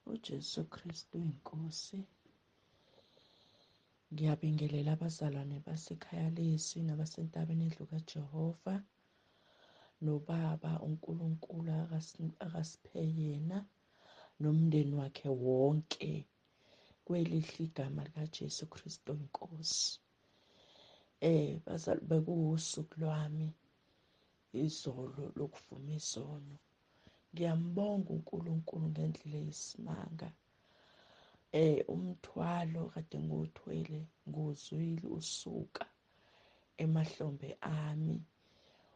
UJesu Kristu inkosi. Ngiyabingelela abazalwane basekhaya lezwi nabasentabeni endlu kaJehova nobaba uNkulunkulu akasiphe yena nomndeni wakhe wonke kwelihle igama likaJesu Kristu inkosi. Bazali, bekuwusuku lwami izolo lokuvuma izono. Ngiyambonga uNkulunkulu ngendlela eyisimanga. Umthwalo kade ngiwuthwele ngiwuzwile usuka emahlombe ami.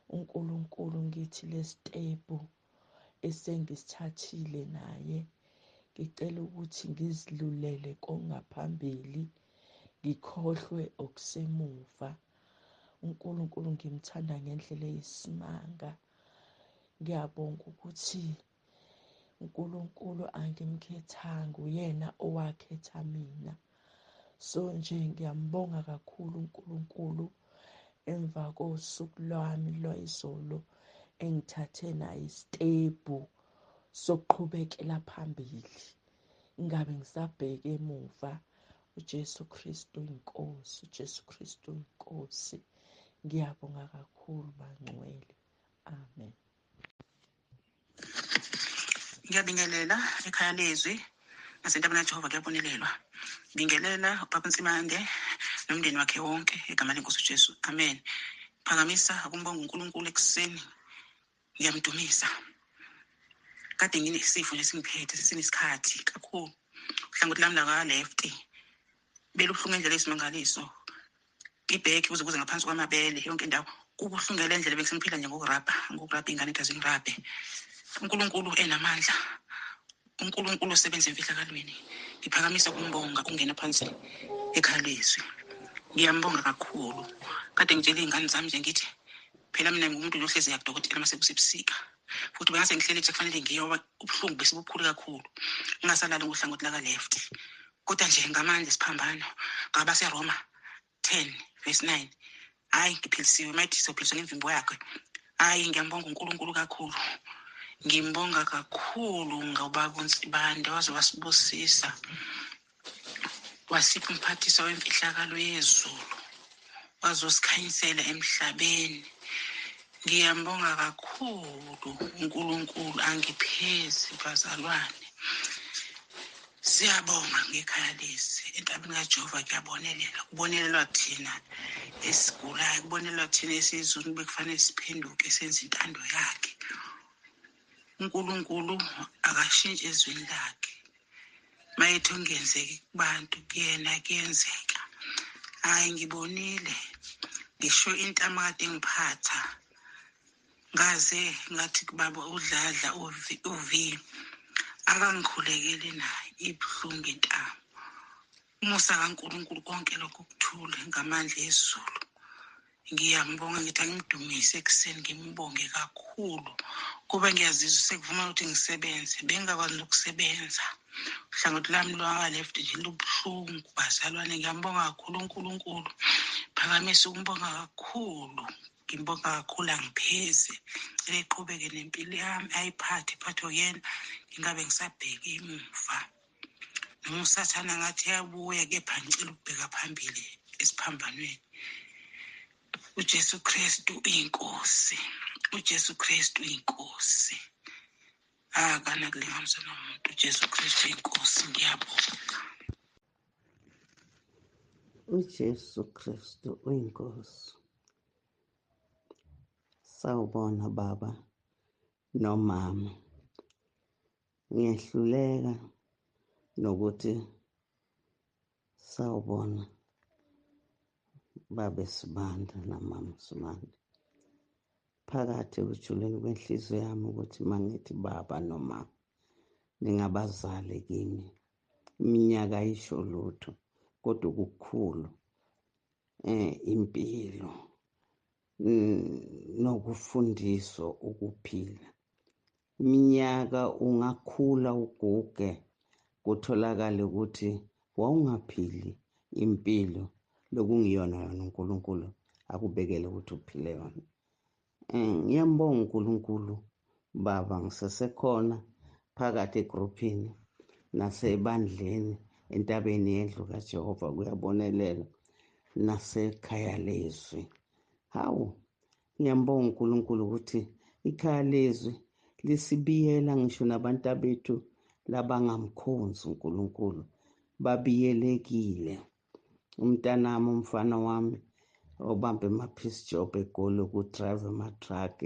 uNkulunkulu ngithi lesitepu esengisithathile naye, ngicela ukuthi ngizilulele kongaphambili, ngikhohlwe okusemuva. uNkulunkulu ngimthanda ngendlela eyisimanga. Ngiyabonga ukuthi uNkulunkulu angimkhethanga, uyena owakhetha mina. So nje ngiyambonga kakhulu uNkulunkulu emva kosuku lwami lwayizolo engithathe naye isitebhu sokuqhubekela phambili, ingabe ngisabheka emuva. uJesu Kristu inkosi, uJesu Kristu inkosi. Ngiyabonga kakhulu bangcwele. Amen. Ngiyabingelela ekhaya lezwi nasentabeni kaJehova, kuyabonelelwa. Bingelela ubaba Nsimande nomndeni wakhe wonke egameni lenkosi uJesu. Amen. Phakamisa ukumbonga uNkulunkulu ekuseni, ngiyamdumisa. Kade nginesifo nje singiphethe sesinesikhathi kakhulu, uhlangothi lami laka-left belubuhlungu ngendlela eyisimangaliso, ibhekhi kuze kuze ngaphansi kwamabele, yonke indawo kubuhlungu ngale ndlela. Bengisengiphila nje ngokurabha, ngokurabha ingane ethi azingirabhe. uNkulunkulu enamandla, uNkulunkulu osebenza emfihlakalweni. Ngiphakamisa ukumbonga ukungena phansi ekhaya lezwi. Ngiyambonga kakhulu. Kade ngitshela iy'ngane zami nje ngithi phela mina ngumuntu nje ohlezi yakudokotela uma sekusebusika, futhi bengase ngihlele ukuthi kufanele ngiye ngoba ubuhlungu besibukhulu kakhulu, ngingasalali ngohlangothi laka-left. Kodwa nje ngamandla esiphambano ngabaseRoma 10 verse 9, hhayi ngiphilisiwe, mayithi sophiliswa ngemvimbo yakhe. Hhayi ngiyambonga uNkulunkulu kakhulu, ngimbonga kakhulu ngobaba uNsibande waze wasibusisa, wasipha umphathiswa wemfihlakalo yezulu, wazosikhanyisela emhlabeni. Ngiyambonga kakhulu uNkulunkulu, angiphezi bazalwane. Siyabonga ngekhaya lezi entabeni kaJehova, kuyabonelela, kubonelelwa thina esigulayo, kubonelelwa thina esizulu, bekufanele siphenduke senze intando yakhe. uNkulunkulu akashintshi ezwini lakhe, mayethi okungenzeki kubantu kuyena kuyenzeka. Hhayi ngibonile ngisho intamo kade ngiphatha, ngaze ngathi kubaba uDladla uV akangikhulekele naye, ibuhlungu intamo. Umusa kaNkulunkulu konke lokho kuthule ngamandla ezulu. Ngiyambonga, ngithi angimdumise ekuseni, ngimbonge kakhulu kuba ngiyazizwa sekuvuma ukuthi ngisebenze, bengingakwazi nokusebenza. Uhlangothi lami lwaka-left nje lubuhlungu bazalwane. Ngiyambonga kakhulu uNkulunkulu, phakamisa ukumbonga kakhulu, ngimbonga kakhulu, angiphezi. Cela iqhubeke nempilo yami, ayiphathe iphathwe uyena, ngingabe ngisabheka emuva. Noma usathane ngathi yabuya, kepha ngicela ukubheka phambili esiphambanweni. uJesu Kristu uyinkosi, uJesu Kristu uyinkosi, akanakulinganiswa nomuntu. uJesu Kristu uyinkosi. Ngiyabonga. UJesu Kristu uyinkosi. Sawubona baba nomama. Ngiyehluleka nokuthi sawubona babe Sibanda namama Sibanda. Phakathi ekujuleni kwenhliziyo yami ukuthi mangithi baba nomama ningabazali kimi. Iminyaka ayisho lutho kodwa okukhulu impilo nokufundiswa ukuphila. Iminyaka ungakhula uguge kutholakale ukuthi wawungaphili impilo lokungiyona yona uNkulunkulu akubekele ukuthi uphile yona. Ngiyambonga uNkulunkulu baba, ngisesekhona phakathi egruphini, Nasebandleni entabeni yendlu kaJehova kuyabonelela, nasekhaya lezwi. Hawu, ngiyambonga uNkulunkulu ukuthi ikhaya lezwi lisibiyela ngisho nabantu bethu labangamkhonzi uNkulunkulu, babiyelekile. Umntanami, umfana wami obambe ama-piece job eGoli ukudrive ama-truck,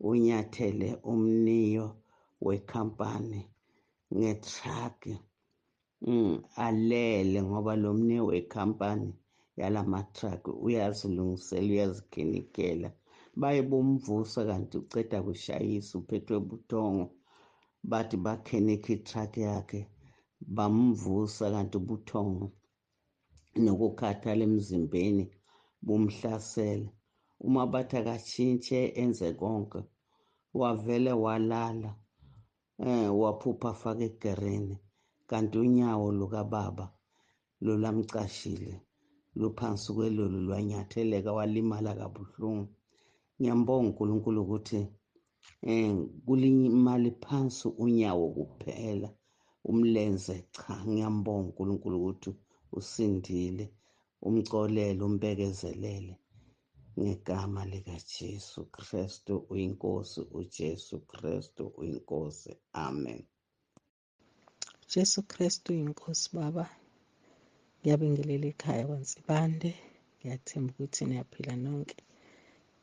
unyathele umniyo wekhampani nge-truck, alele ngoba lo mniyo wekhampani yalama-truck uyazilungisela, uyazikhinikela. Baye bomvusa kanti uceda kushayisa, uphethwe buthongo. Bathi bakhenikha i-truck yakhe, bamvusa kanti ubuthongo nokukhathala emzimbeni bumhlasela. Uma bathi akashintshe enze konke, wavele walala, waphupha afake egereni, kanti unyawo lukababa lulamcashile luphansi kwelolu, lwanyatheleka, walimala kabuhlungu. Ngiyambonga uNkulunkulu ukuthi kulimali phansi unyawo kuphela, umlenze cha. Ngiyambonga uNkulunkulu ukuthi usindile, umcolele, umbekezelele ngegama likaJesu Kristu uyinkosi, uJesu Kristu uyinkosi. Amen. Jesu Kristu uyinkosi baba. Ngiyabingelela ekhaya kwaNsibande, ngiyathemba ukuthi niyaphila nonke.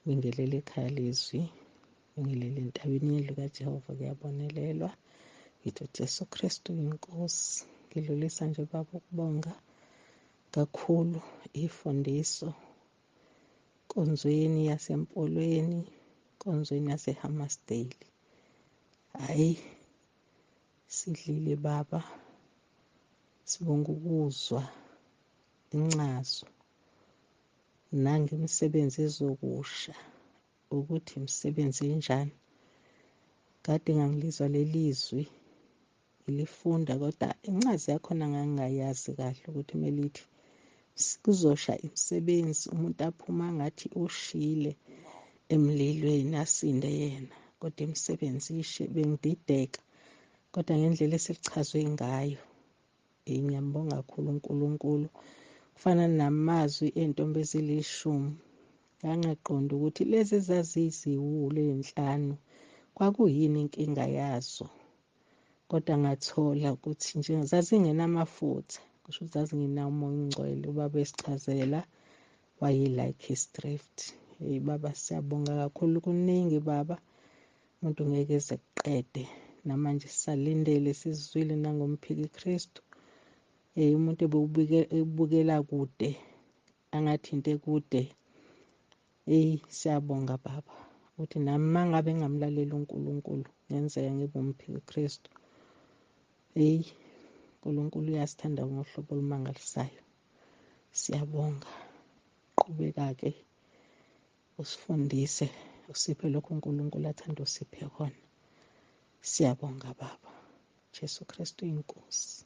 Ngibingelela ekhaya lezwi, ngibingelela entabeni yendlu kaJehova kuyabonelelwa. Ngithi uJesu Kristu uyinkosi. Ngidlulisa nje baba ukubonga kakhulu ifundiso nkonzweni yaseMpolweni, nkonzweni yaseHammarsdale. Hhayi, sidlile baba, sibonga ukuzwa incazo nangemisebenzi ezokusha ukuthi imisebenzi enjani. Kade ngangilizwa leli zwi ngilifunda, kodwa incazo yakhona ngangingayazi kahle ukuthi kumele ithi kuzosha imisebenzi, umuntu aphuma ngathi ushile emlilweni asinde yena, kodwa imisebenzi ishe. Bengidideka, kodwa ngendlela eselichazwe ngayo ngiyambonga kakhulu uNkulunkulu. Kufana namazwi entombi ezilishumi, ngangaqonda ukuthi lezi ezaziyiziwulu ey'nhlanu kwakuyini inkinga yazo, kodwa ngathola ukuthi nje zazingenamafutha, kusho ukuthi zazingenawo uMoya oNgcwele. Ubaba esichazela waye-like his thrift. Hey baba, siyabonga kakhulu, kuningi baba, umuntu ngeke eze kuqede. Namanje sisalindele, sizwile nangomphiki Kristu. Umuntu ebukela kude angathi into ekude. Hey, siyabonga baba ukuthi nami mangabe ngingamlalela uNkulunkulu ngenzeka ngibe umphiki Kristu. Hey, uNkulunkulu uyasithanda ngohlobo olumangalisayo. Siyabonga, qhubeka-ke usifundise, usiphe lokho uNkulunkulu athanda usiphe khona. Siyabonga baba. Jesu Kristu inkosi.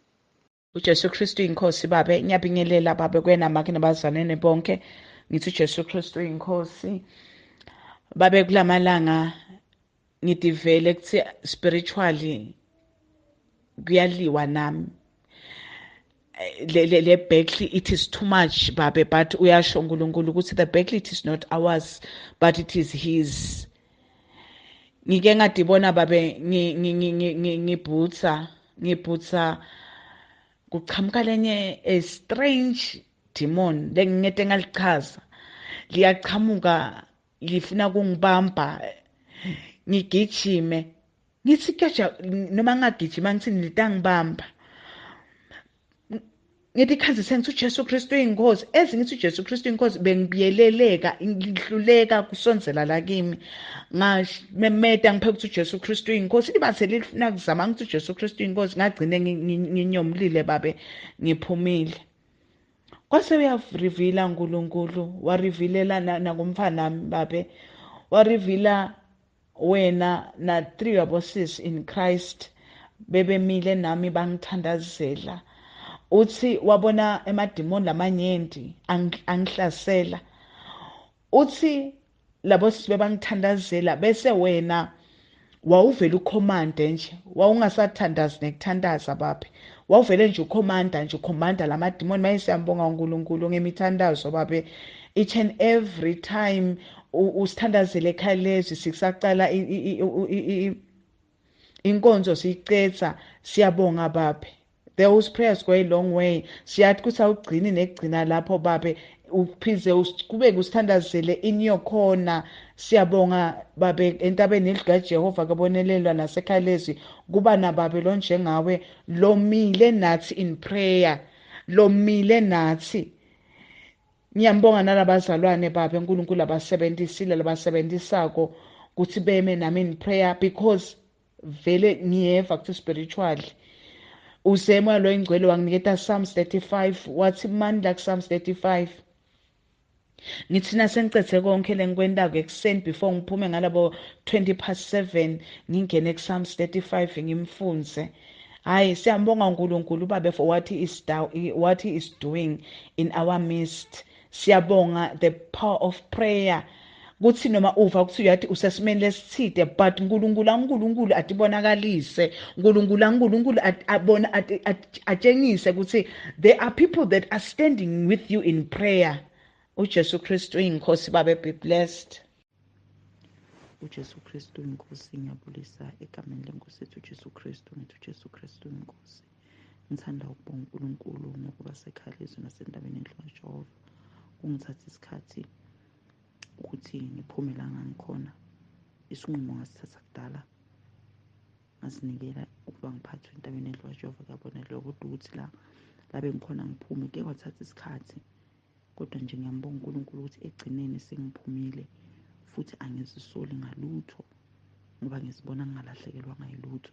uJesu Kristu inkosi babe. Ngiyabingelela babe kwena make nabazalwane bonke. Ngithi uJesu Kristu inkosi babe. Kulamalanga ngidivele kuthi spiritually kuyaliwa nami, le battle it is too much babe, but uyasho uNkulunkulu ukuthi the battle it is not ours but it is his. Ngike ngadibona babe ngibhutsa kuqhamuka lenye a strange demon lengingete ngalichaza, liyachamuka lifuna kungibamba, ngigijime ngithi keja noma ngingagijima ngithi litangibamba, ngithi khazi sengithi uJesu Kristu uyinkosi, ezingithi uJesu Kristu uyinkosi, bengibiyeleleka ngihluleka kusonzela la kimi, ngamemeta ngiphe ukuthi uJesu Kristu uyinkosi, libathe lifuna kuzama ngithi uJesu Kristu uyinkosi, ngagcine nginyomlile babe, ngiphumile. Kwase uyarivila uNkulunkulu, warivilela nakumfana nami babe, warivila wena na 3 yabosisi in Christ bebemile nami bangithandazela. Uthi wabona emadimoni lamanyenti angihlasela, uthi labo sisi bebangithandazela, bese wena Wawuvele ucommande nje, wawungasathandazi nekuthandaza baphi, wawuvele nje ucommanda nje, ucommanda lamadimoni. Maye siyambonga uNkulunkulu ngemithandazo babe, each and every time usithandazele ekhaya lezwi, sikusaqala inkonzo siyicetha. Siyabonga babe, those prayers go a long way. Siyathi ukuthi awugcini nekugcina lapho babe, uphize uqhubeke usithandazele in your corner. Siyabonga babe, entabeni yendlu kaJehova kabonelelwa nasekhaya lezwi kuba nababe lo njengawe lomile nathi in prayer, lomile nathi. Ngiyambonga nalabazalwane babe uNkulunkulu abasebenzisile, labasebenzisako ukuthi beme nami in prayer, because vele ngiyeva ukuthi spiritually usemoya lo ingcwele wanginiketa Psalms 35, wathi mandla ku Psalms 35. Ngithi nasengicethe konke lengikwentako ekuseni before ngiphume ngalabo 7:20 ngingene ku Psalms 35 ngimfunze. Hayi, siyambonga uNkulunkulu babe for what he is doing in our midst. Siyabonga the power of prayer, kuthi noma uva ukuthi uyathi usesimeni lesithide, but uNkulunkulu atibonakalise, uNkulunkulu abona atshengise ukuthi there are people that are standing with you in prayer. uJesu Kristu inkosi babe, be blessed. uJesu Kristu inkosi. Ngiyabulisa egameni lenkosi yethu uJesu Kristu. Ngithi uJesu Kristu inkosi. Ngithanda ukubonga uNkulunkulu ngokuba sekhaya lezwi nasentabeni yendlu kaJehova. Kungithatha isikhathi ukuthi ngiphume la ngangikhona. Isinqumo ngasithatha kudala, ngazinikela ukuba ngiphathwe entabeni yendlu kaJehova kuyabonelelwa, kodwa ukuthi la bengikhona ngiphume kuye kwathatha isikhathi. Kodwa nje ngiyambonga uNkulunkulu ukuthi ekugcineni sengiphumile, futhi angizisoli ngalutho ngoba ngizibona ngingalahlekelwa ngayilutho.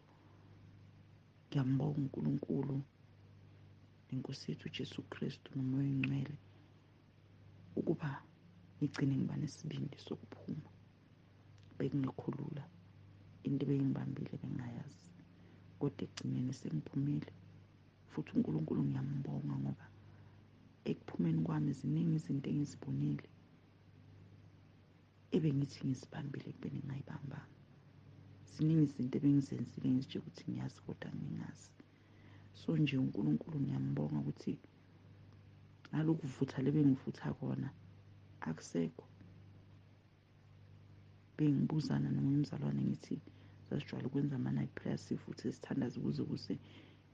Ngiyambonga uNkulunkulu nenkosi yethu uJesu Kristu noMoya oNgcwele ukuba ngigcine ngiba nesibindi sokuphuma. Bekungekho lula, into ebeyingibambile bengingayazi, kodwa ekugcineni sengiphumile. Futhi uNkulunkulu ngiyambonga ngoba ekuphumeni kwami ziningi izinto engizibonile ebengithi ngizibambile ekubeni ngingayibambanga. Ziningi izinto ebengizenzile ngizitshela ukuthi ngiyazi kodwa ngingazi. So nje uNkulunkulu ngiyambonga ukuthi nalokuvutha lebengivutha kona akusekho. Bengibuzana nomunye umzalwane ngithi sasijwayele ukwenza ama-night prayer, sivuthe sithandaze kuze kuse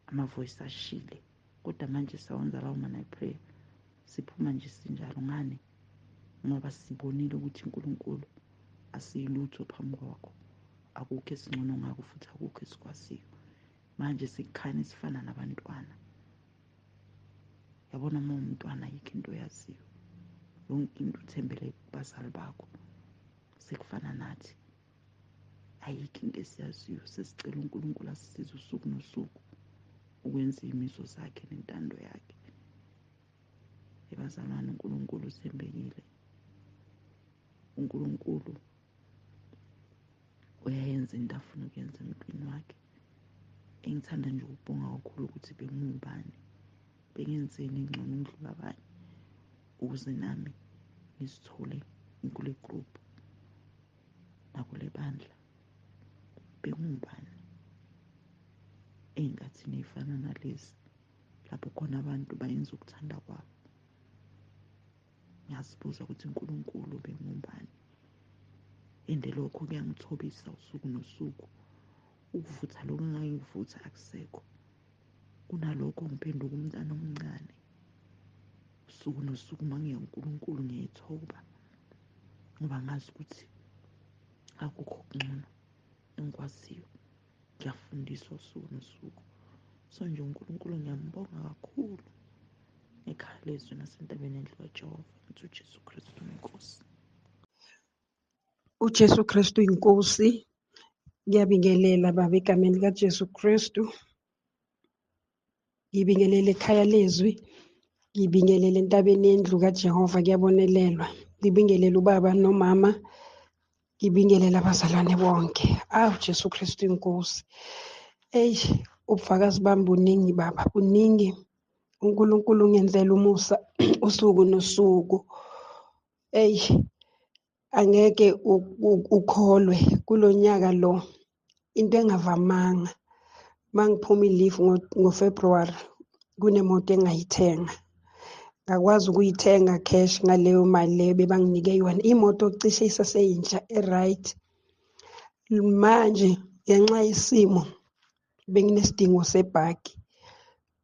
ama-voice ashile, kodwa manje sawenza lawo ma-night prayer siphuma nje sinjalo. Ngani? Ngoba sibonile ukuthi uNkulunkulu asiyilutho phambi kwakho, akukho esingcono ngakho futhi akukho esikwaziyo. Manje sikukhanya sifana nabantwana. Yabona uma umntwana ayikho into oyaziyo, yonke into uthembele kubazali bakho. Sekufana nathi, ayikho into esiyaziyo, sesicela uNkulunkulu asisize usuku nosuku ukwenza imiso zakhe nentando yakhe. Ebazalwane, uNkulunkulu uthembekile, uNkulunkulu uyayenza into afuna ukuyenza emntwini wakhe. Engithanda nje ukubonga kakhulu ukuthi bengubani, bengenzeni ngcono ukudlula abanye ukuze nami ngizithole ngikule group nakule bandla. Bengubani ey'nkathini ey'fana nalezi lapho khona abantu bayenza ukuthanda kwabo? Ngiyazibuza ukuthi uNkulunkulu bengubani, ende lokho kuyangithobisa usuku nosuku. Ukuvutha lokhu engangikuvutha akusekho, kunalokho ngiphenduka umntana omncane. Usuku nosuku uma ngiya kuNkulunkulu ngiyayithoba ngoba ngazi ukuthi akukho okungcono engikwaziyo. Ngiyafundiswa usuku nosuku. So nje uNkulunkulu ngiyambonga kakhulu ekhaya lezwi nasentabeni yendlu kaJehova. Ngithi uJesu Kristu inkosi. uJesu Kristu inkosi. Ngiyabingelela baba egameni likaJesu Kristu. Ngibingelele ekhaya lezwi, ngibingelele entabeni yendlu kaJehova kuyabonelelwa. Ngibingelele ubaba nomama, ngibingelele abazalwane bonke. Awu Jesu Kristu inkosi. Eyi, ubufakazi bami buningi baba, buningi. uNkulunkulu ungenzela umusa usuku nosuku. Eyi, angeke ukholwe kulonyaka lo Into engavamanga, mangiphuma i-leave ngoFebruary kunemoto engayithenga. Ngakwazi ukuyithenga cash ngaleyo mali leyo bebanginike yona. Imoto cishe isaseyintsha e-right. Manje ngenxa yesimo benginesidingo sebhaki.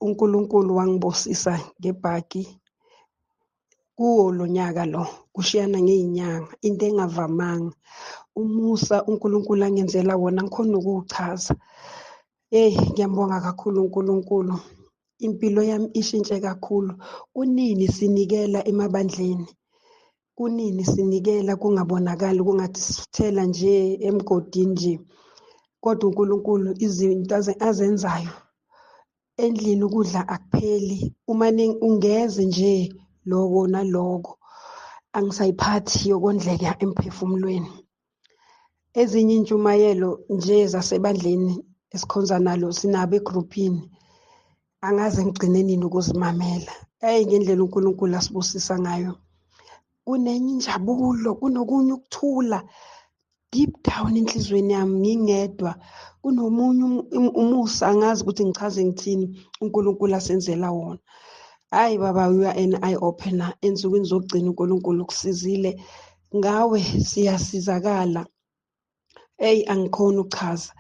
uNkulunkulu wangibusisa ngebhaki kuwo lo nyaka lo, kushiyana ngey'nyanga, into engavamanga. Umusa uNkulunkulu angenzela wona angikhoni nokuwuchaza. Eyi, ngiyambonga kakhulu uNkulunkulu. Impilo yami ishintshe kakhulu. Kunini sinikela emabandleni? Kunini sinikela kungabonakali kungathi sithela nje emgodini nje. Kodwa uNkulunkulu izinto azenzayo endlini ukudla akupheli, umane ungeze nje loko naloko. Angisayiphathi yokondleka emphefumulweni. Ezinye iy'ntshumayelo nje zasebandleni esikhonza nalo sinabo egruphini, angaze ngigcine nini ukuzimamela. Eyi, ngendlela uNkulunkulu asibusisa ngayo, kunenye injabulo, kunokunye ukuthula deep down enhliziyweni yami ngingedwa. Kunomunye umusa, angazi ukuthi ngichaze ngithini, uNkulunkulu asenzela wona. Hhayi baba, you are an eye opener. Ensukwini zokugcina uNkulunkulu ukusizile, ngawe siyasizakala. Eyi, angikhoni ukuchaza.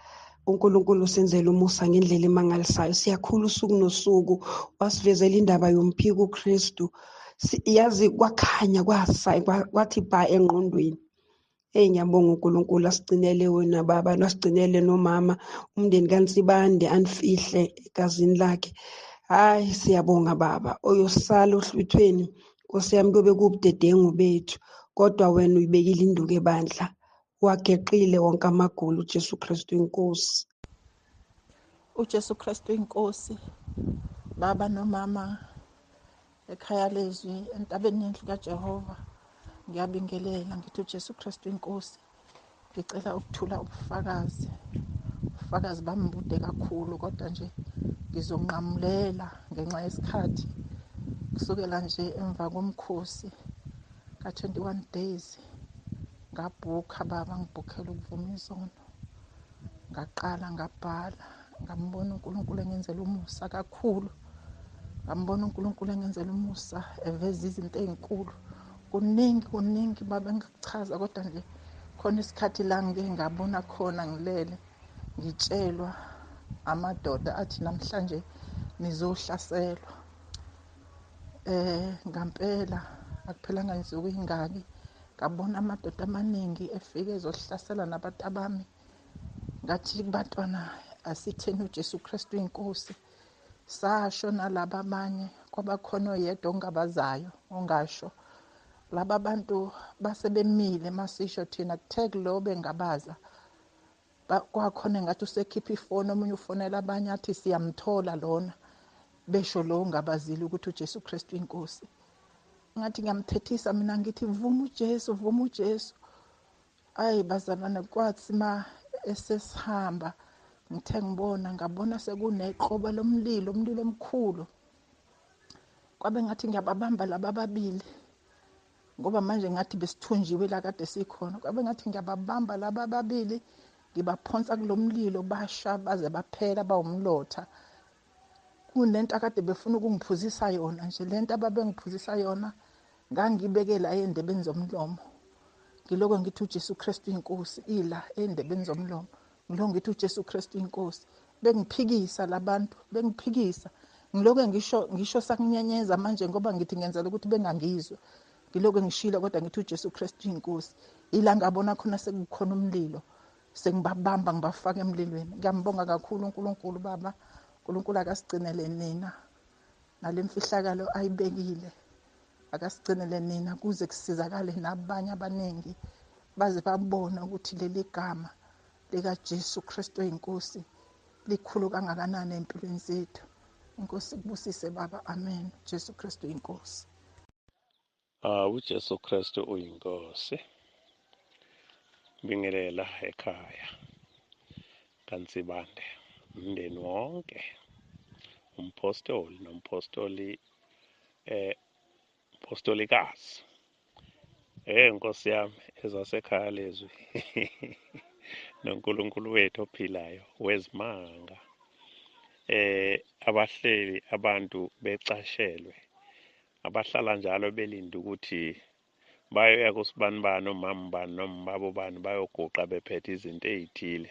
uNkulunkulu usenzela umusa ngendlela emangalisayo. Siyakhula usuku nosuku. Wasivezela indaba yomphiko uKristu. Yazi kwakhanya kwasa kwathi bha engqondweni. Eyi, ngiyabonga uNkulunkulu asigcinele wena baba, asigcinele nomama, umndeni kaNsibande anifihle egazini lakhe. Hhayi, siyabonga baba, oyosala ohlwithweni Nkosi yami kuyobe kuwubudedengu bethu, kodwa wena uyibekile induku ebandla, wageqile wonke amagula uJesu Kristu inkosi. uJesu Kristu inkosi, baba nomama ekhaya lezwi entabeni yendlu kaJehova, ngiyabingelela ngithi uJesu Kristu inkosi. Ngicela ukuthula ubufakazi, ubufakazi bami bude kakhulu kodwa nje ngizonqamulela ngenxa yesikhathi. Kusukela nje emva komkhosi ka-21 days ngabhukha baba, ngibhukhela ukuvuma izono, ngaqala ngabhala, ngambona uNkulunkulu engenzela umusa kakhulu, ngambona uNkulunkulu engenzela umusa eveza izinto ey'nkulu. Kuningi kuningi baba engingakuchaza, kodwa nje khona isikhathi la ngike ngabona khona ngilele ngitshelwa amadoda athi namhlanje nizohlaselwa. Ngampela akuphelanga insuku ingaki ngabona amadoda amaningi efike ezohlasela nabantu abami. Ngathi kubantwana asitheni uJesu Kristu inkosi. Sasho nalaba abanye, kwabakhona oyedwa ongabazayo ongasho. Laba bantu base bemile masisho thina, kuthe kulo bengabaza kwakhona engathi usekhipha ifoni, omunye ufonela abanye athi siyamthola lona, besho lo ongabazile ukuthi uJesu Kristu inkosi. Ngathi ngiyamthethisa mina ngithi vuma uJesu, vuma uJesu. Ayi bazalwane, kwathi ma esesihamba ngithe ngibona, ngabona sekuneqoba lomlilo, umlilo omkhulu. Kwabe ngathi ngiyababamba laba ababili, ngoba manje ngathi besithunjiwe la kade sikhona. Kwabe ngathi ngiyababamba laba ababili, ngibaphonsa kulomlilo, basha baze baphela bawumlotha. Kunento akade befuna ukungiphuzisa yona nje, lento ababengiphuzisa yona ngangibekela endebeni zomlomo. Ngiloko ngithi uJesu Kristu inkosi, ila endebeni zomlomo. Ngiloko ngithi uJesu Kristu inkosi. Bengiphikisa labantu, bengiphikisa. Ngiloko ngisho sakunyenyeza manje ngoba ngithi ngenzela ukuthi bengangizwa. Ngiloko ngishilo kodwa ngithi uJesu Kristu inkosi. Ila ngabona khona sekukhona umlilo, sengibabamba ngibafaka emlilweni. Ngiyambonga kakhulu uNkulunkulu baba. uNkulunkulu akasigcinele nina nalemfihlakalo ayibekile, akasigcinele nina kuze kusizakale nabanye abaningi baze babone ukuthi leli gama likaJesu Kristu inkosi likhulu kangakanani empilweni zethu. Inkosi ikubusise baba, amen. Jesu Kristu inkosi. UJesu Kristu uyinkosi. Bingelela ekhaya kaNsibande, umndeni wonke, umpostoli nompostoli umpostolikazi. Nkosi yami ezasekhaya lezwi. noNkulunkulu wethu ophilayo wezimanga. Abahleli abantu becashelwe, abahlala njalo belinde ukuthi bayoya kusibanibani, omama bani noma babo bani, bayoguqa bephethe izinto ey'thile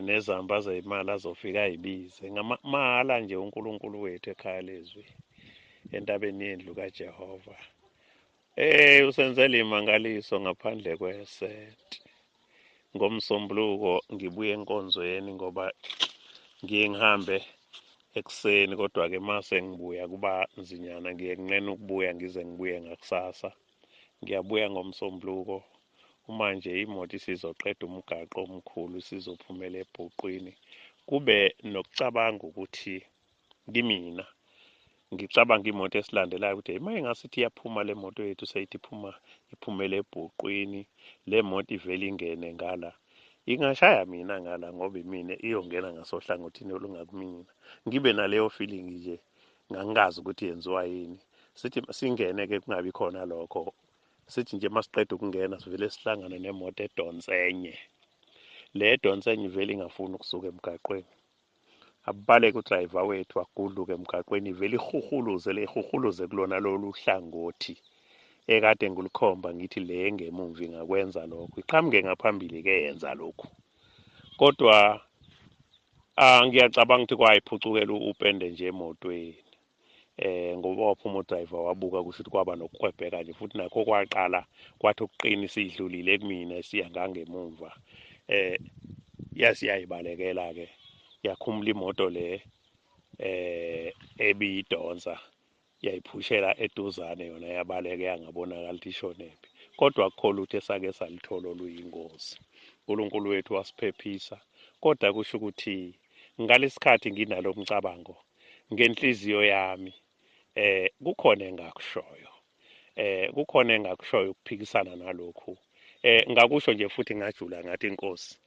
nezamba zeyimali azofika ayibize mahhala nje. uNkulunkulu wethu ekhaya lezwi entabeni yendlu kaJehova usenzela imangaliso ngaphandle kwesenti. Ngomsombuluko ngibuye enkonzweni ngoba ngiye ngihambe ekuseni, kodwa-ke mase ngibuya kuba nzinyana, ngiye nginqena ukubuya ngize ngibuye ngakusasa. Ngiyabuya ngomsombuluko, uma nje imoto isizoqeda umgaqo omkhulu isizophumela ebhuqwini, kube nokucabanga ukuthi kimina ngicabanga imoto esilandelayo ukuthi uma ingasithi iyaphuma le moto yethu, seyithi iphuma iphumele ebhuqwini, le moto ivele ingene ngala, ingashaya mina ngala ngoba imina iyongena ngasohlangothini olungakumina. Ngibe naleyo feeling nje, ngangingazi ukuthi yenziwa yini. Sithi singene-ke kungabi khona lokho, sithi nje masiqeda ukungena sivele sihlangane nemoto edonsenye. Le edonsenye ivele ingafuni ukusuka emgaqweni, abaleke udrayiva wethu agudluke emgaqweni, ivele ihuhuluze le ihuhuluze kulona lolu hlangothi ekade ngilikhomba ngithi le ngemumva ingakwenza lokho, iqhamuke ngaphambili-ke yenza lokhu. Kodwa ngiyacabanga ukuthi kwayiphucukela upende nje emotweni ngoba waphuma udrayiva wabuka, kusho ukuthi kwaba nokukwebheka nje futhi nakho kwaqala kwathi ukuqina isidlulile kumina siya ngangemumva. Yasiyayibalekela-ke yakhumula imoto le ebiyidonsa, yayiphushela eduzane yona, yabaleka yangabonakala ukuthi ishonephi. Kodwa akukho lutho esake salithola oluyingozi. uNkulunkulu wethu wasiphephisa. Kodwa kusho ukuthi ngalesikhathi nginalo mcabango ngenhliziyo yami, kukhona engakushoyo, kukhona engakushoyo ukuphikisana nalokhu. Ngakusho nje futhi ngajula ngathi inkosi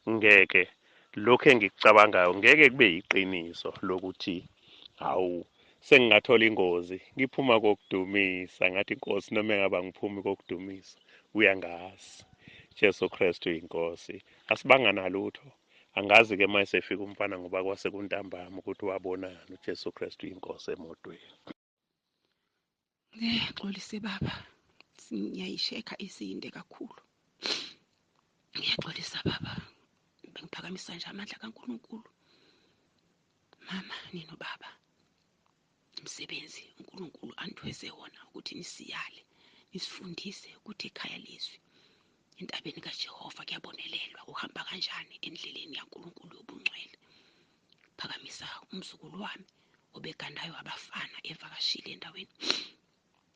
ngeke lokho engikucabangayo ngeke kube yiqiniso lokuthi hawu sengingathola ingozi ngiphuma kokudumisa. Ngathi inkosi noma engaba ngiphumi kokudumisa uyangazi. Jesu Kristu inkosi, asibanga nalutho. Angazi-ke uma esefika umfana ngoba kwase kuntambama ukuthi wabonani uJesu Kristu inkosi emotweni. Xolise baba, ngiyayishekha isinde kakhulu. Ngiyaxolisa baba, bengiphakamisa nje amandla kaNkulunkulu. Mama nino baba, umsebenzi uNkulunkulu anithwese wona ukuthi nisiyale, nisifundise ukuthi ekhaya lezwi entabeni kaJehova kuyabonelelwa, uhamba kanjani endleleni yaNkulunkulu yobungcwele. Phakamisa umzukulu wami obegandayo abafana evakashile endaweni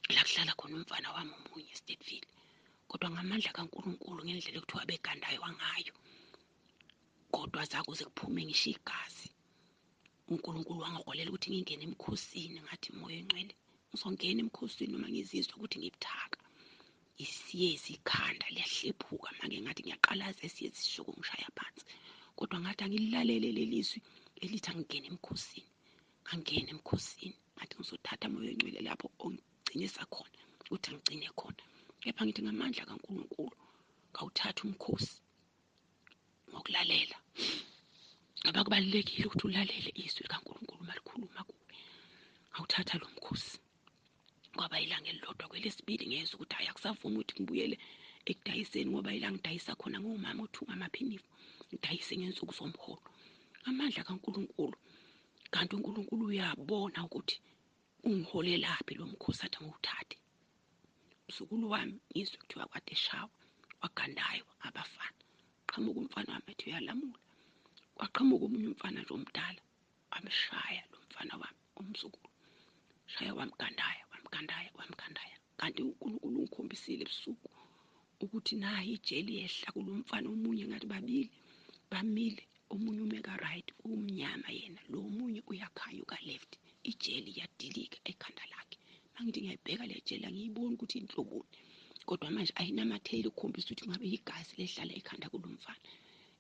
la kuhlala khona umfana wami omunye eStateville, kodwa ngamandla kaNkulunkulu ngendlela ekuthiwa begandayo ngayo, kodwa zakuze kuphume ngisho igazi. uNkulunkulu wangiholela ukuthi ngingene emkhosini, ngathi moya ongcwele ngizongena emkhosini noma ngizizwa ukuthi ngibuthaka. Isiyezi ikhanda liyahlephuka manje, ngathi ngiyaqalaza isiyezi sisho kungishaya phansi, kodwa ngathi angililalele lelizwi elithi angingene emkhosini. Ngangena emkhosini, ngathi ngizothatha moya ongcwele lapho ongigcinisa khona ukuthi angigcine khona. Kepha ngithi ngamandla kaNkulunkulu ngawuthatha umkhosi ngokulalela, ngoba kubalulekile ukuthi ulalele izwi likaNkulunkulu uma likhuluma kuwe. Ngawuthatha lo mkhosi, kwaba ilanga elilodwa. Kwelesibili ngezwa ukuthi hayi akusavumi ukuthi ngibuyele ekudayiseni, ngoba ila ngidayisa khona ngumama othunga amaphinifa, ngidayise ngensuku zomholo. Amandla kaNkulunkulu, kanti uNkulunkulu uyabona ukuthi ungiholelaphi lo mkhosi athi ngiwuthathe. Mzukulu wami ngizwe kuthiwa kade eshawa wagandaywa abafana, qhamuka umfana wami ethi uyalamula, kwaqhamuka omunye umfana nje omdala wamshaya lo mfana wami umzukulu, shaya wamgandaya wamgandaya wamgandaya. Kanti uNkulunkulu ungikhombisile ebusuku ukuthi nayi ijeli yehla kulo mfana omunye, ngathi babili bamile, omunye ume ka right umnyama yena, lo omunye uyakhanya uka left, ijeli iyadilika ekhanda lakhe. Mangithi ngiyayibheka le jeli angiyiboni ukuthi inhloboni, kodwa manje ayinamatheli ukukhombisa ukuthi ngabe igazi lehlala ekhanda kulo mfana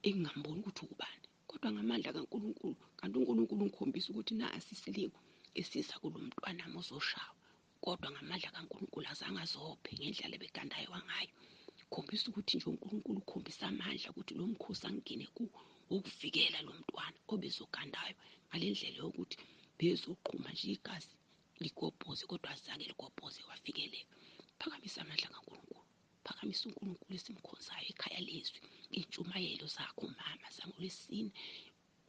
engingamboni ukuthi ubani. Kodwa ngamandla kaNkulunkulu, kanti uNkulunkulu ungikhombisa ukuthi nasi isilingo esiza kulo mntwana ozoshawa, kodwa ngamandla kaNkulunkulu azange azophe ngendlela ebegandayo ngayo. Khombisa ukuthi nje uNkulunkulu ukhombisa amandla ukuthi lo mkhosi angene kuwo wokuvikela lo mntwana obezogandayo ngale ndlela yokuthi bezoqhuma nje igazi ligobhoze, kodwa azange ligobhoze, wavikeleka. Phakamisa amandla kaNkulunkulu, phakamisa uNkulunkulu esimkhonzayo ekhaya lezwi. Iy'ntshumayelo zakho mama zangolwesine,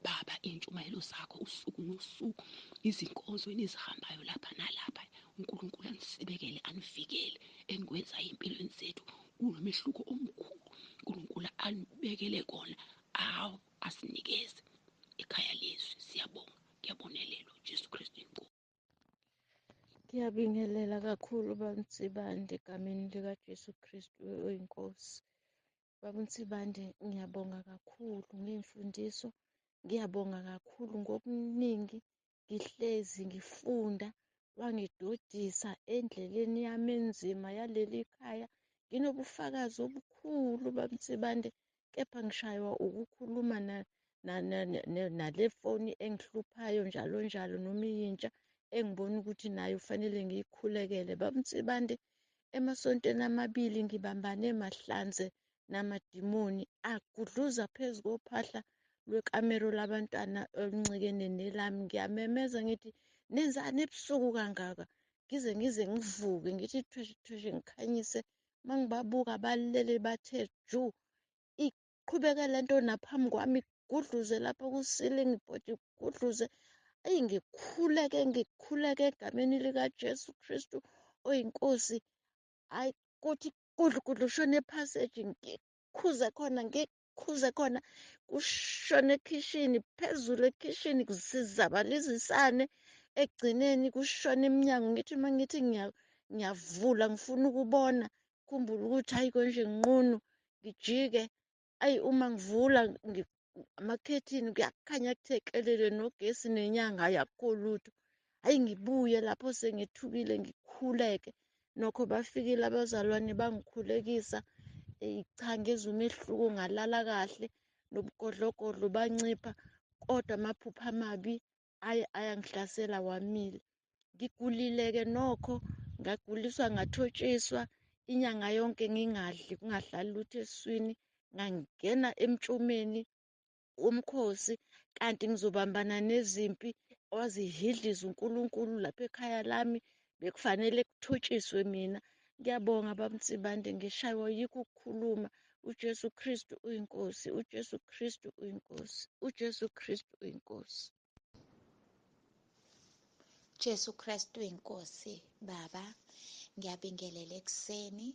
baba, iy'ntshumayelo zakho usuku nosuku, izinkonzo enizihambayo lapha nalapha, uNkulunkulu anisibekele, anivikele enikwenzayo ey'mpilweni zethu. Kunomehluko omkhulu uNkulunkulu anibekele kona, awu asinikeze ekhaya lezwi. Siyabonga, kuyabonelelwa. Jesu Kristu inkosi. Ngiyabingelela kakhulu Baba Nsibande egameni likaJesu Kristu oyinkosi. Baba Nsibande, ngiyabonga kakhulu ngey'mfundiso, ngiyabonga kakhulu ngokuningi. Ngihlezi ngifunda, wangidodisa endleleni yami enzima yaleli khaya. Nginobufakazi obukhulu Baba Nsibande, kepha ngishaywa ukukhuluma nale foni engihluphayo njalo njalo, noma iyintsha engibona ukuthi nayo kufanele ngiyikhulekele. Baba Nsibande, emasontweni amabili ngibambane mahlanze namadimoni agudluza phezu kophahla lwekamero labantwana oluncikene nelami. Ngiyamemeza ngithi, nenzani ebusuku kangaka? Ngize ngivuke ngithi thweshe thweshe ngikhanyise, mangibabuka balele bathe ju. Iqhubeka lento naphambi kwami, igudluze lapha ku-ceiling board, igudluze. Eyi, ngikhuleke ngikhuleke egameni likaJesu Kristu oyinkosi. Hayi, kuthi gudlu gudlu shone ephasejini, ngikhuze khona, ngikhuze khona, kushone ekhishini, phezulu ekhishini, sizabalizisane. Ekugcineni kushone eminyango. Ngithi uma ngithi ngiyavula ngifuna ukubona, khumbula ukuthi hayi konje nginqunu, ngijike. Ayi, uma ngivula amakhethini kuyakhanya kuthe kelele, nogesi nenyanga, hayi akukho lutho. Hayi, ngibuye lapho sengithukile, ngikhuleke. Nokho bafikile abazalwane bangikhulekisa. Cha, ngezwa umehluko, ngalala kahle, nobugodlogodlo bancipha, kodwa amaphupho amabi aye ayangihlasela wamile. Ngigulile-ke nokho, ngaguliswa ngathotshiswa inyanga yonke ngingadli, kungahlali lutho esiswini. Ngangena emtshumeni womkhosi kanti ngizobambana nezimpi wazihidliza uNkulunkulu lapha ekhaya lami, bekufanele kuthotshiswe mina. Ngiyabonga Baba Nsibande, ngishaywa yikho ukukhuluma. uJesu Kristu uyinkosi, uJesu Kristu uyinkosi, uJesu Kristu uyinkosi. Jesu Kristu uyinkosi. Baba, ngiyabingelela ekuseni.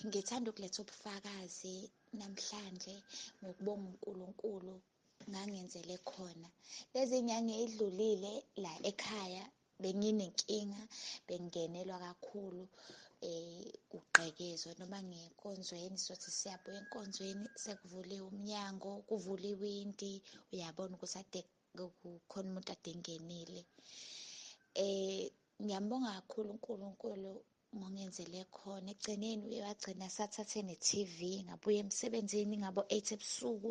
Ngithanda ukuletha ubufakazi namhlanje ngokubonga uNkulunkulu ngangenzele khona. Lezi nyanga edlulile la ekhaya benginenkinga, bengingenelwa kakhulu ugqekezwa noma ngenkonzweni, sothi siyabuya enkonzweni sekuvuliwe umnyango, kuvuliwe iwindi, uyabona ukuthi ade kukhona umuntu ade engenile. Ngiyambonga kakhulu uNkulunkulu ngongenzele khona. Ekugcineni uye wagcina sathathe ne-TV, ngabuya emsebenzini ngabo 8 ebusuku.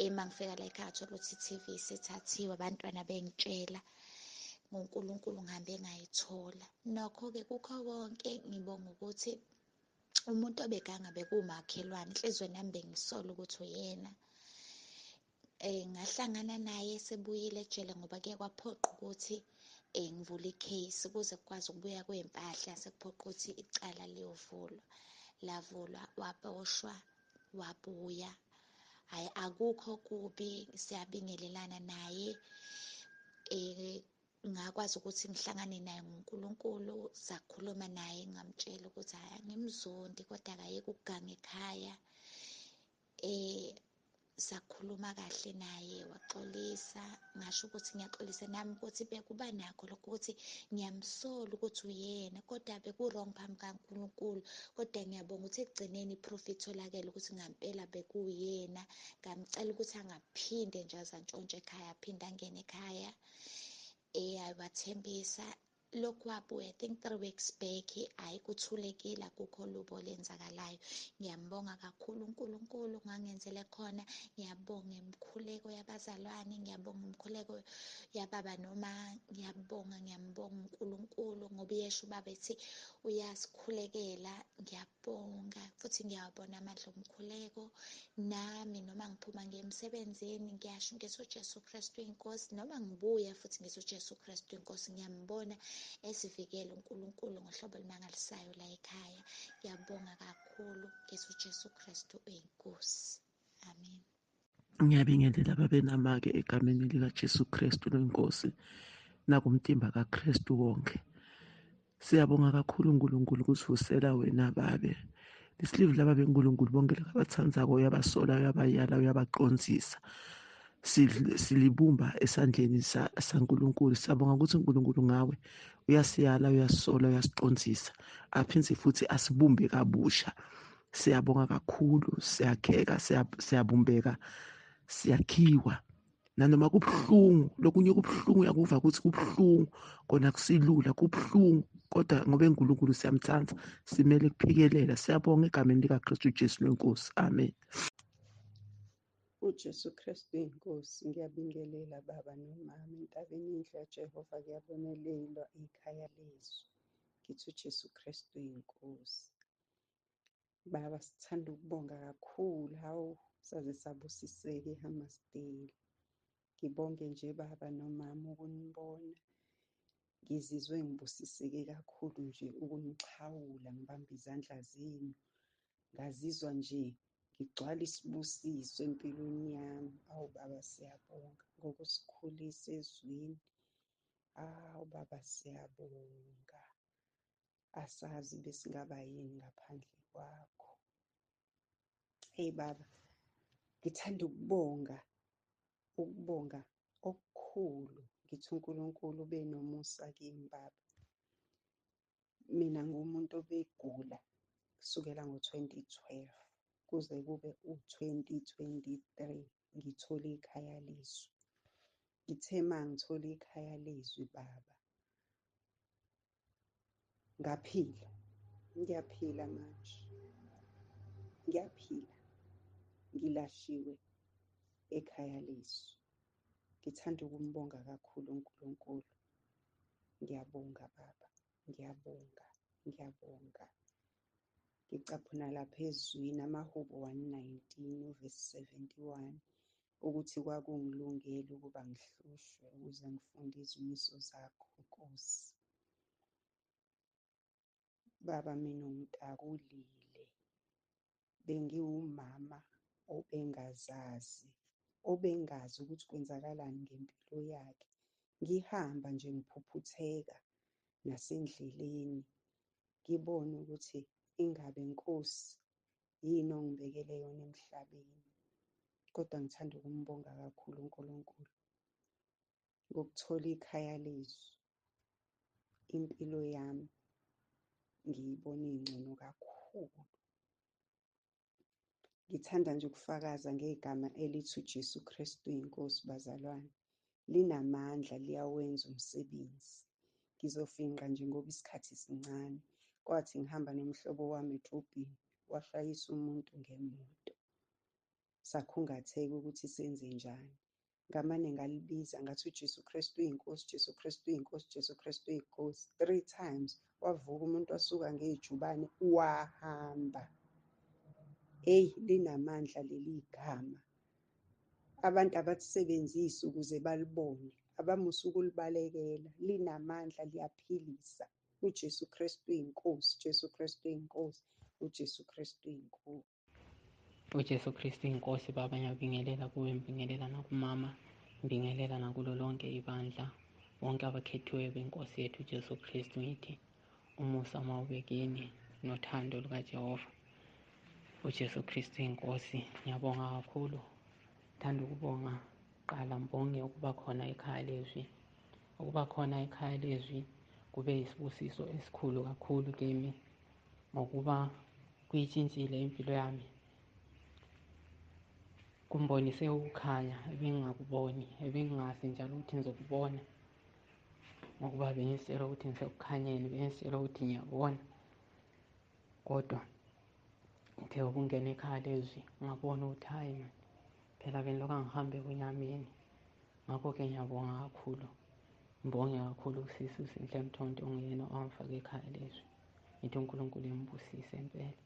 Uma ngifika la ekhaya ngathola ukuthi i-TV isithathiwe, abantwana bengitshela. NgoNkulunkulu ngihambe ngayithola. Nokho-ke kukho konke ngibonga ukuthi umuntu obeganga bekuwumakhelwane, enhliziyweni yami bengisola ukuthi uyena. Ngahlangana naye sebuyile ejele ngoba kuye kwaphoqa ukuthi ngivule i-case ukuze kukwazi ukubuya kwey'mpahla, sekuphoqa ukuthi icala liyovulwa. Lavulwa, waboshwa, wabuya. Hhayi, akukho kubi, siyabingelelana naye. Ngakwazi ukuthi ngihlangane naye ngoNkulunkulu, sakhuluma naye, ngamtshela ukuthi hhayi angimzondi kodwa akayeke ukuganga ekhaya. Sakhuluma kahle naye, waxolisa. Ngasho ukuthi ngiyaxolisa nami ukuthi bekuba nakho lokho ukuthi ngiyamsola ukuthi uyena, kodwa beku-wrong phambi kaNkulunkulu. Kodwa ngiyabonga ukuthi ekugcineni i-proof itholakele ukuthi ngampela bekuwuyena. Ngamcela ukuthi angaphinde nje aze antshontshe ekhaya, aphinde angene ekhaya. Wathembisa. Lokhu wabuya I think 3 weeks back, hhayi kuthulekile, akukho lubo olenzakalayo. Ngiyambonga kakhulu uNkulunkulu ngangenzele khona. Ngiyabonga imikhuleko yabazalwane, ngiyabonga imikhuleko yababa noma, ngiyabonga, ngiyambonga uNkulunkulu ngoba uyesho ubaba ethi uyasikhulekela. Ngiyabonga futhi ngiyawabona amandla omkhuleko. Nami noma ngiphuma ngiye emsebenzini ngiyasho ngithi uJesu Kristu inkosi, noma ngibuya futhi ngithi uJesu Kristu inkosi. Ngiyambona esivikela uNkulunkulu ngohlobo olumangalisayo la ekhaya. Ngiyabonga kakhulu ngithi uJesu Kristu uyinkosi. Amen. Ngiyabingelela babenamake egameni likaJesu Kristu lenkosi nakumtimba kaKristu wonke. Siyabonga kakhulu uNkulunkulu kusivusela wena babe. Lesilivu laba beNkulunkulu bonke abathandzako uyabasola, uyabayala, uyabaqondzisa. Silibumba esandleni saNkulunkulu. Siyabonga ukuthi uNkulunkulu ngawe uyasiyala, uyasola, uyasiqondzisa, aphindze futhi asibumbe kabusha. Siyabonga kakhulu, siyakheka, siyabumbeka, siyakhiwa. Nanoma kubuhlungu, lokunye kubuhlungu, uyakuva ukuthi kubuhlungu, kona kusilula, kubuhlungu, kodwa ngoba uNkulunkulu siyamthanda, simele kuphikelela. Siyabonga egameni likaKristu Jesu lenkosi. Amen. UJesu Kristu inkosi. Ngiyabingelela baba nomama entabeni enhle yaJehova, kuyabonelelwa ikhaya lezwi. Ngithi uJesu Kristu inkosi. Baba, sithanda ukubonga kakhulu. Hawu, saze sabusiseka eHammarsdale. Ngibonge nje baba nomama ukunibona. Ngizizwe ngibusiseke kakhulu nje ukunixhawula, ngibambe izandla zenu. Ngazizwa nje ngigcwala isibusiso empilweni yami. Awu baba, siyabonga ngokusikhulisa ezwini. Awu baba, siyabonga. Asazi besingaba yini ngaphandle kwakho. Hey baba, ngithanda ukubonga, ukubonga okukhulu. Ngithi uNkulunkulu ube nomusa kimi baba. Mina ngumuntu obegula kusukela ngo-2012 kuze kube u-2023 ngithola ikhaya lezwi. Ngithe uma ngithola ikhaya lezwi baba, ngaphila. Ngiyaphila manje, ngiyaphila, ngilashiwe ekhaya lezwi. Ngithanda ukumbonga kakhulu uNkulunkulu. Ngiyabonga baba, ngiyabonga, ngiyabonga. Ngicaphuna lapha ezwini amaHubo 119 uvesi 71 ukuthi kwakungilungele ukuba ngihlushwe ukuze ngifunde izimiso zakho Nkosi. Baba, mina ungitakulile. Bengiwumama obengazazi, obengazi ukuthi kwenzakalani ngempilo yakhe. Ngihamba nje ngiphuphutheka nasendleleni, ngibone ukuthi ingabe Nkosi yini ongibekele yona emhlabeni. Kodwa ngithanda ukumbonga kakhulu uNkulunkulu ngokuthola ikhaya lezwi. Impilo yami ngiyibona ingcono kakhulu. Ngithanda nje ukufakaza ngegama elithi uJesu Kristu inkosi bazalwane. Linamandla, liyawenza umsebenzi. Ngizofinqa nje ngoba isikhathi sincane. Kwathi ngihamba nomhlobo wami edrobheni, washayisa umuntu ngemoto. Sakhungatheka ukuthi senze njani. Ngamane ngalibiza ngathi uJesu Kristu uyinkosi, Jesu Kristu uyinkosi, Jesu Kristu uyinkosi. 3 times wavuka umuntu wasuka ngejubane wahamba. Eyi, linamandla leli gama. Abantu abakusebenzisi ukuze balibone, abamusa ukulibalekela. Linamandla, liyaphilisa. uJesu Kristu uyinkosi, Jesu Kristu uyinkosi, uJesu Kristu uyinkosi. uJesu Kristu inkosi. Baba, ngiyabingelela kuwe, ngibingelela nakumama, ngibingelela nakulo lonke ibandla, bonke abakhethiweyo benkosi yethu uJesu Kristu. Ngithi umusa mawube kini nothando lukaJehova. uJesu Kristu inkosi. Ngiyabonga kakhulu, ngithanda ukubonga. Qala ngibonge ukuba khona ekhaya lezwi. Ukuba khona ekhaya lezwi kube yisibusiso esikhulu kakhulu kimi, ngokuba kuyitshintshile impilo yami, kumbonise ukukhanya ebengingakuboni, ebengingazi njalo ukuthi ngizokubona. Ngokuba bengisitshela ukuthi ngisekukhanyeni, bengisitshela ukuthi ngiyabona, kodwa ngithe ukungena ekhaya lezwi ngabona ukuthi hhayi mani, phela bengilokhu angihambe ebunyameni. Ngakho-ke ngiyabonga kakhulu, ngibonge kakhulu usisi uSinhle Mthonto onguyena owangifaka ekhaya lezwi. Ngithi uNkulunkulu embusise impela.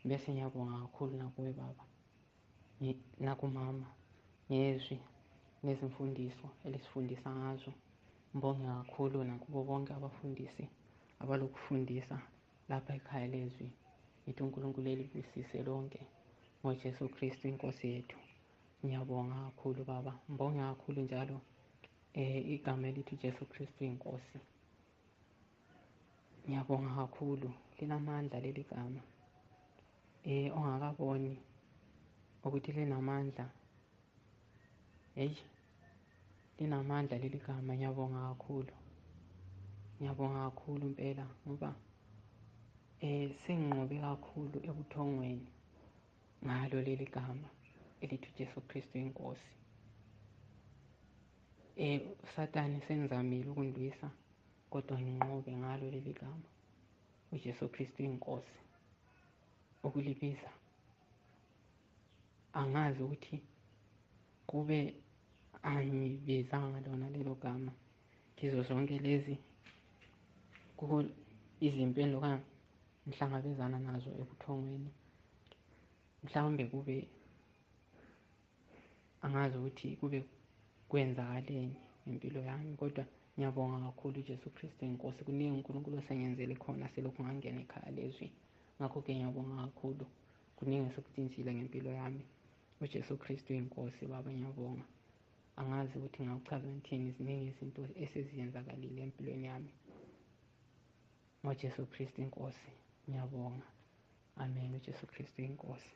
Bese ngiyabonga kakhulu nakuwe baba, nakumama ngezwi nezimfundiso elisifundisa ngazo. Ngibonge kakhulu nakubo bonke abafundisi abalokufundisa lapha ekhaya lezwi. Ngithi uNkulunkulu elibusise lonke ngoJesu Kristu inkosi yethu. Ngiyabonga kakhulu baba, ngibonge kakhulu njalo igama elithi Jesu Kristu inkosi. Ngiyabonga kakhulu, linamandla leli gama. Ongakaboni ukuthi linamandla, hey, linamandla leli gama. Ngiyabonga kakhulu, ngiyabonga kakhulu impela, ngoba senginqobe kakhulu ebuthongweni ngalo leli gama elithi Jesu Kristu inkosi. uSatane sengizamile ukundlwisa, kodwa nginqobe ngalo leli gama uJesu Kristu inkosi. Ukulibiza angazi ukuthi kube angibizanga lona lelo gama kizo zonke lezi kuko izimpi engiloku ngihlangabezana nazo ebuthongweni. Mhlawumbe kube angazi ukuthi kube kwenzakaleni ngempilo yami, kodwa ngiyabonga kakhulu uJesu Kristu inkosi. Kuningi uNkulunkulu osengenzele khona selokhu ngangena ekhaya lezwi. Ngakho-ke ngiyabonga kakhulu, kuningi esekutshintshile ngempilo yami. uJesu Kristu inkosi baba, ngiyabonga. Angazi ukuthi ngawuchaza ngithini, ziningi izinto eseziyenzakalile empilweni yami ngoJesu Kristu inkosi. Ngiyabonga, amen. uJesu Kristu inkosi.